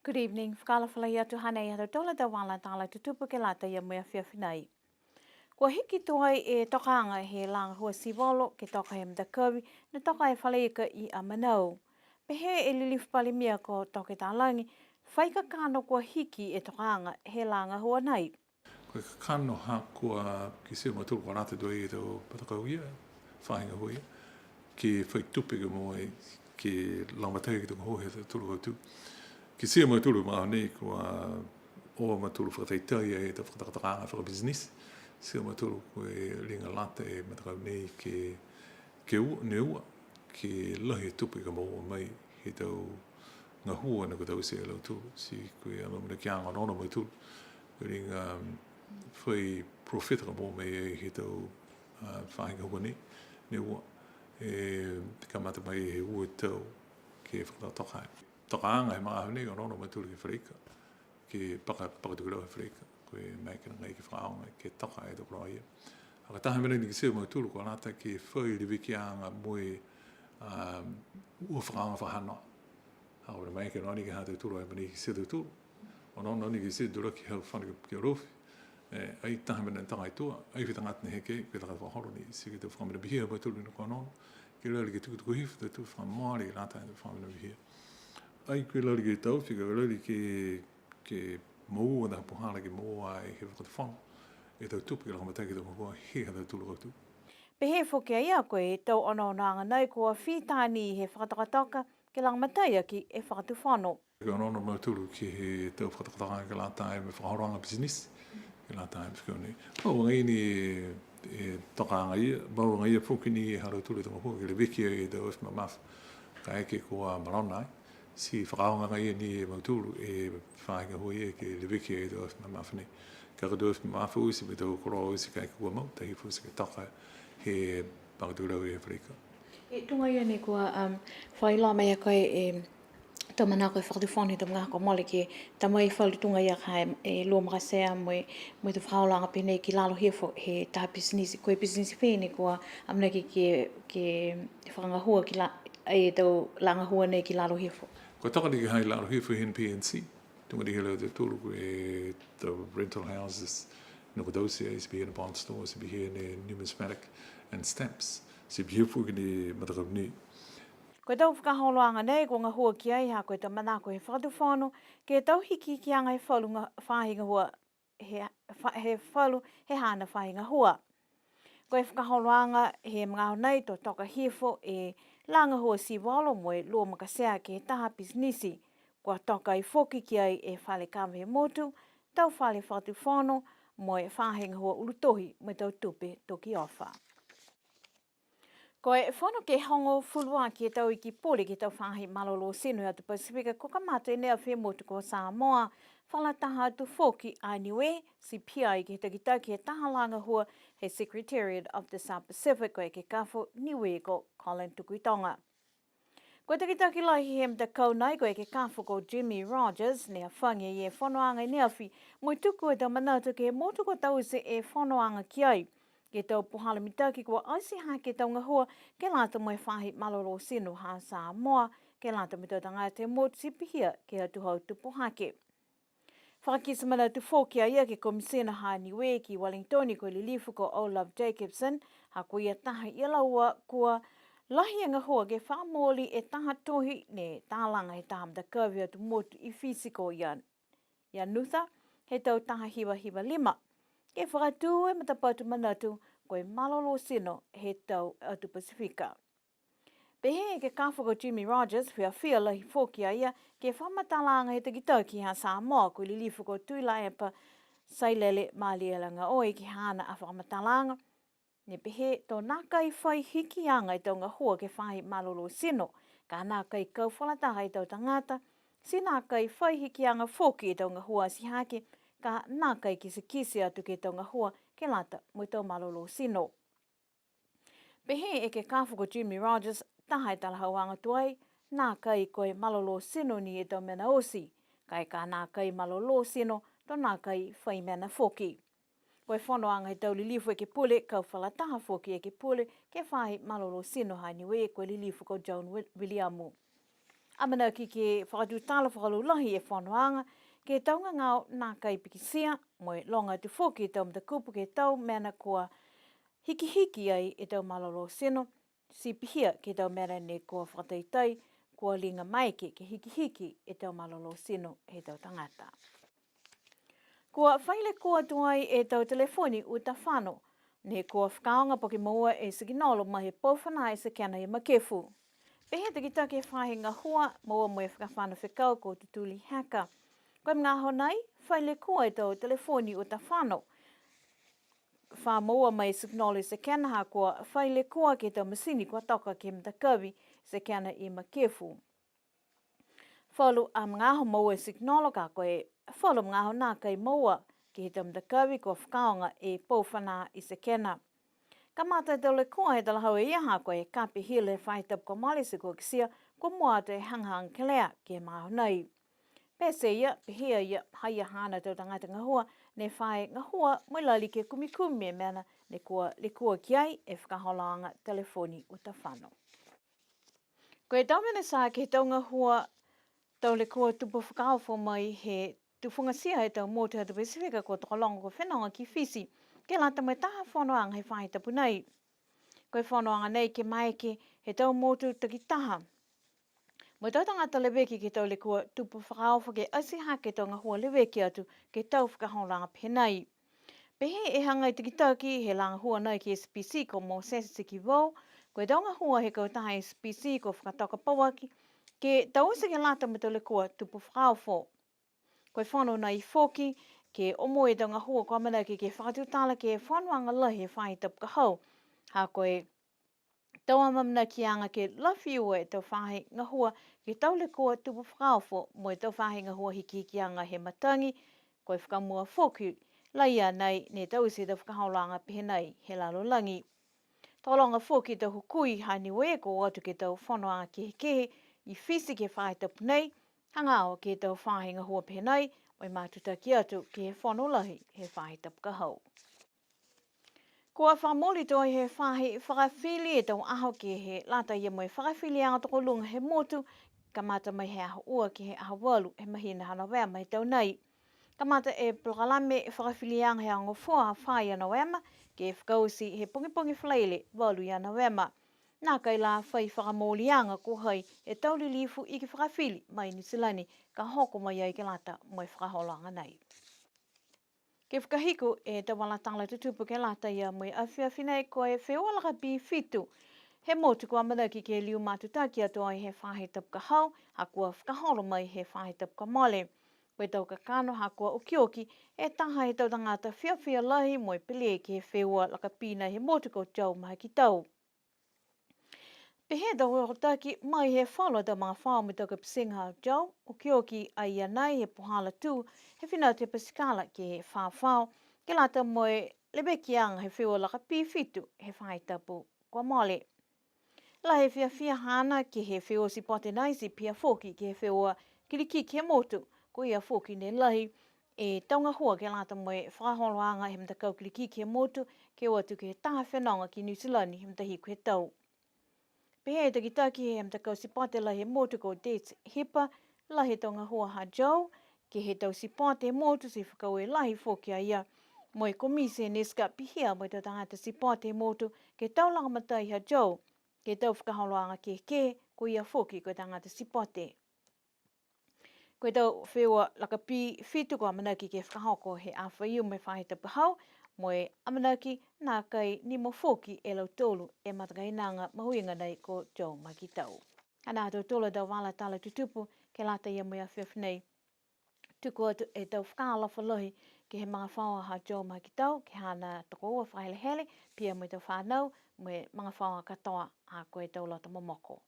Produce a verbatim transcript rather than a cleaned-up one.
Good evening. Fakaalofa lahi atu, hanei ha tautolu a tau vala tala tutupu ke lata ia mo e afiafi nei. Kua hiki tuai e tokaaga he lā gahua sivolo ke toka he matakavi ne toka e fale ika i Amanau. Pehē e Lilifu Palemia ko Toke Talagi, fai kakano kua hiki e tokaaga he lā gahua nei. Ko e kakano ha kua kitia e mautolu kua lata tuai e tau matakau ia, faahi gahua ia, ke fai tupe ke moua, ke lagomatai ke he tau gahua he ha tautolu a kautū. Kitia e mautolu he magaaho nei kua o a mautolu fakataitai e tau fakatokatokaaga fakapisinisi. Kitia e mautolu ko e liga lata e matakau nei ke, ke ua, ne ua, ke lahi e tupe ka moua mai he tau gahua ne kua taute e lautolu. Ti ko e amaamanakiaga onoono a mautolu, ko e liga, um, fai profeta ka moua mai ai he tau, uh, faahi gahua nei, ne ua, e, kamata mai he ua tau ke fakatokatoka ai. Tokaaga he magaaho nei, onoono a mautolu ke he fale ika, ke paka, paka tokelau he fale ika, ko e maeke agaia ke fakaaoga, ke toka e tau koloa ia. Ha ko e taha mena ni kitia e mautolu kua lata ke fai levekiaga mo e, um, ua fakaaoga fakahanoa. Ha ko e maeke noa ni ke he ha tautolu a mena ni kitia e tautolu. Onoono ni kitia e tautolu ke he hau fano ke, ke Alofi. E, ai taha mena ne toka i tua, ai fai tagata ne heke, ko e tagata fakaholo ni, ti ke he tau fakamanavihia ha mautolu ne kua onoono. Ke lali ke tukutuku hifo e tau fakamole, lata e tau fakamanavihia. Ai ke lali ke taofi, ke lali ke, ke moua e taha puhala ke moua ai he fakatufono e tau tupe ke lagomatai ke he tau gahua he ha tautolu a kautū. Pehē foki a ia ko e tau onoonoaga nei kua fita ni he fakatokatoka ke lagomatai aki e fakatufono. Ke onoono a mautolu ke he tau fakatokatokaaga ke lata mo e fakaholoaga pisinisi, ke lata mo e fekau nei. Mau agaia ni e tokaaga ia, mau agaia foki ni ha lautolu e tau gahua ke leveki ai e tau afi mamafa. Kaeke kua malona ai. Ti fakaaoga agaia ni e mautolu e faahi gahua ia ke leveki ai e tau afi mamafa nei. Ka ko e tau afi mamafa oti mo e tau koloa oti kaeke kua mau, taha hifo oti ke toka he paka tokelau he fale ika. E tuga ia ne kua, um, fai loa mai a koe e tau manako he fakatufono he tau magaaho kua mole ke ta mai falu tuga ia ka e, e lua makatea mo e, mo e tau fakaholoaga pehē nei ki lalo hifo he taha pisinisi, ko e pisinisi pehē nei kua amanaki ke, ke fakagahua ki la, e tau lā gahua nei ki lalo hifo. Kua toka ni ke he lalo hifo he N P N C, tuga ni he lā tautolu ko e tau rental houses, ne kua taute ai, ti pihia ne Bond Store, ti pihia ne Numismatic and Stamps, ti pihia foki ne matakau nei. Ko e tau fakaholoaga nei kua gahua ki ai ha ko e tau manako he fakatufono ke he tau hikihikiaga he falu ga, faahi gahua he, fa, he falu he haana faahi gahua. Ko e fakaholoaga he magaaho nei to toka hifo e lā gahua sivolo mo e lua makatea ke he taha pisinisi. Kua toka ai foki ki ai e fale kava he motu, tau fale fakatufono, mo e faahi gahua ulu tohi mo e tau tupe tokiofa. Ko e fono ke hogofulu aki e tau Iki Pule ke he tau faahi malolō tino he atu Pasifika kua kamata ne afi e motu ko Samoa, fakalataha atu foki a Niue, ti pihia ai ke he takitaki he taha lā gahua he Secretariat of the South Pacific ko e ekekafo Niue ko Colin Tukuitonga. Ko e takitaki lahi he matakau nei ko e ekekafo ko Jimmy Rogers, ne hafagi e fonoaga i ne afi, mo e tuku e tau manatu ke he motu kua taute e fonoaga ki ai. Ke he tau puhala mitaki kua ati hake e tau gahua ke lata mo e faahi malolō tino ha Samoa, ke lata mo e tau tagata he motu ti pihia ke he atuhau tupu hake. Fakakite manatu foki a ia ke he Komisina ha Niue ki Wellington ko e Lilifu ko O'Love Jacobsen, ha ko ia taha ia laua kua lahi e gahua ke fakamooli e taha tohi ne talaga he taha matakavi atu motu i Fisi ko ia Ianutha, he tau taha hiva hiva lima, ke fakatū e matapatu manatu ko e malolō tino he tau atu Pasifika. Pehē e ekekafo ko Jimmy Rogers, fiafia lahi foki a ia ke he fakamatalaaga he takitaki ha Samoa ko e Lilifu ko Tuilaepa Sailele Malielegaoi ke he haana a fakamatalaaga. Ne pehē to nākai fai hikiaga e tau gahua ke he faahi malolō tino, ka nākai kau fakalataha e tau tagata, ti nākai fai hikiaga foki e tau gahua ati hake, ka nākai kitekite atu ke he tau gahua ke lata mo e tau malolō tino. Pehē e ekekafo ko Jimmy Rogers, taha e talahauaga tuai, nākai ko e malolō tino ni e tau mena oti, ka e ka nākai malolō tino, to nākai fai mena foki. Ko e fonoaga he tau lilifu ekepule, kau fakalataha foki e ekepule ke he faahi malolō tino ha Niue ko e Lilifu ko Joan Wil-, Viliamu. amanaki ke fakatutala fakalaulahi e fonoaga, ke he tau gagao nākai pikitia, mo e loga atu foki e tau matakupu ke he tau mena kua hikihiki ai e tau malolō tino, ti pihia ke he tau mena ne kua fakataitai, kua liga maeke ke hikihiki e tau malolō tino he tau tagata. Kua fai lekua tuai e tau telefoni uta fano, ne kua fakaaoga po ke moua e sikinolo mai he pou fanā i Sekena i Makefu. Pehē e takitaki he faahi gahua, moua mo e fakafano fekau ko Tutuli Heka. Ko e magaaho nei, fai lekua e tau telefoni uta fano. Fa moua mai e sikinolo i Sekena ha kua fai lekua ke he tau masini kua toka ke he matakavi Sekena i Makefu. Falu a magaaho moua e sikinolo ka ko e falu a magaaho nākai moua ke he tau matakavi kua fakaaoga e pou fanā i Sekena. Kamata e tau lekua he talahau e ia ha ko e kape hila he faahi tapu kua mole ti kua kitia kua mua atu e hagahaga kelea ke he magaaho nei. Pete ia, pehē a ia, ha ia haana tau tagata gahua, ne fa e gahua mo e lali ke kumikumi e mena ne kua lekua ki ai e fakaholoaga telefoni uta fano. Ko e tau mena ti ke he tau gahua tau lekua tupu fakaofo mai he tufugatia he tau motu he atu Pasifika kua tokologa kua fenoga ki Fisi, ke lata mo e taha fonoaga he faahi tapu nei. Ko e fonoaga nei ke maeke he tau motu takitaha mo e tau tagata leveki ke he tau lekua tupu fakaofo ke ati hake e tau gahua leveki atu ke he tau fakaholoaga pehē nei. Pehē e hagai takitaki he lagahua nei ke he S P C ko Mosese Tikivou, ko e tau gahua he kautaha S P C kua fakatoka pauaki ke taute ke lata mo e tau lekua tupu fakaofo. Ko e fono nei foki ke omoi e tau gahua kua amanaki ke fakatutala ke he fonoaga lahi he faahi tapu ka hau. Ha ko e tau amaamanakiaga ke lafi ua e tau faahi gahua ke he tau lekua tupu fakaofo mo e tau faahi gahua hikihikiaga he matagi, ko e fakamua foki laia nei ne taute e tau fakaholoaga pehē nei he lalolagi. Tokologa foki e tau hukui ha Niue kua o atu ke he tau fonoaga kehekehe i Fisi ke he faahi tapu nei, hagaao ke he tau faahi gahua pehē nei, mo e matutaki atu ke he fono lahi he faahi tapu ka hau. Kua fakamooli tuai he faahi fakafili e tau aho ke he lata ia mo e fakafiliaga tokoluga he motu, kamata mai he aho ua ke he aho valu he mahina ha Novema he tau nei. Kamata e polokalame fakafiliaga he aho gofua ha fā ia Novema, ke fakaoti he pogipogi Falaile valu ia Novema. Nākai la fai fakamooliaga ko hai e tau lilifu iki fakafili mai Niu Silani ka hoko mai ai ke lata mo e fakaholoaga nei. Ke fakahiku e tau vala tala tutupu ke lata ia mo e afiafi nei, ko e feua lakapī fitu he motu kua amanaki ke liu matutaki atu ai he faahi tapu ka hau, ha kua fakaholo mai he faahi tapu ka mole. Ko e tau kakano ha kua okioki e taha he tau tagata fiafia lahi mo e pele ke he feua lakapī nei he motu ko Joe Mahakitau. Pehē e tau hokotaki mai he falu a tau magafaoa mo e tau kapitiga ha Joe, okioki a ia nei he puhala tū he fina atu he pasikala ke he fafao, ke lata mo e levekiaga he feua lakapī fitu he faahi tapu kua mole. Lahi e fiafia haana ke he feua sipote nei ti pihia foki ke he feua kilikiki he motu, ko ia foki ne lahi e tau gahua ke lata mo e fakaholoaga he matakau kilikiki he motu, ke o atu ke he taha fenoga ki Niu Silani he matahiku he tau. Pehē e takitaki he matakau sipote lahi he motu ko Tate Hipa, lahi e tau gahua ha Joe ke he tau sipote he motu ti fakaaue lahi foki a ia mo e komiti he NISCA pihia mo e tau tagata sipote he motu ke he tau lagomatai ha Joe ke he tau fakaholoaga kehekehe, ko ia foki ko e tagata sipote. Ko e tau feua lakapī fitu kua amanaki ke fakahoko he aho Faiumu he faahi tapu ka hau, mo e amanaki nākai nimo foki e lautolu e matakainaga mahuiga nei ko Joe Mahakitau. Hanā ha tautolu a tau vala tala tutupu ke lata ia mo e afiafi nei. Tuku atu e tau fakaalofa lahi ke he magafaoa ha Joe Mahakitau, ke he haana tokoua fakahelehele, pihia mo e tau fanau, mo e magafaoa katoa ha ko e tau loto momoko.